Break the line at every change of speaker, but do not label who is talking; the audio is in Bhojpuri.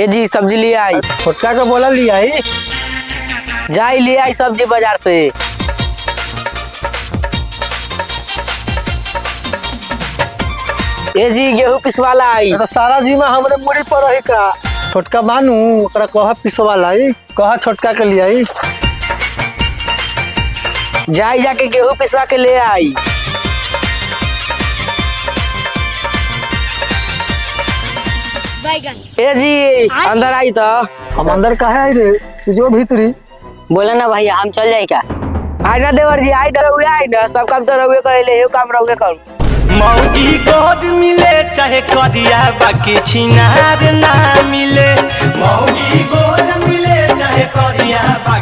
ए जी सब्जी ले आई।
छोटका के बोला लिया आई।
जाई ले आई सब्जी बाजार से। ए जी गेहूं पिसवाला आई।
तो सारा जीमा हमरे मुड़ी पर रही का। छोटका बानू ओकरा कह पिसवा लाई, कह छोटका के लिया आई।
जाई जाके गेहूं पिसवा के ले आई।
बैगन।
ए जी अंदर आई तो।
हम अंदर काहे आई रे, तू जो भीतरी।
बोला ना भैया, हम चल जाए क्या?
आई ना देवर जी, आई डर आई ना, सब काम तो रहुए करे ले, काम रहुए करू।
मौगी गोद मिले चाहे कदिया बाकी छिनार ना मिले। मौगी गोद मिले चाहे कदिया बाकी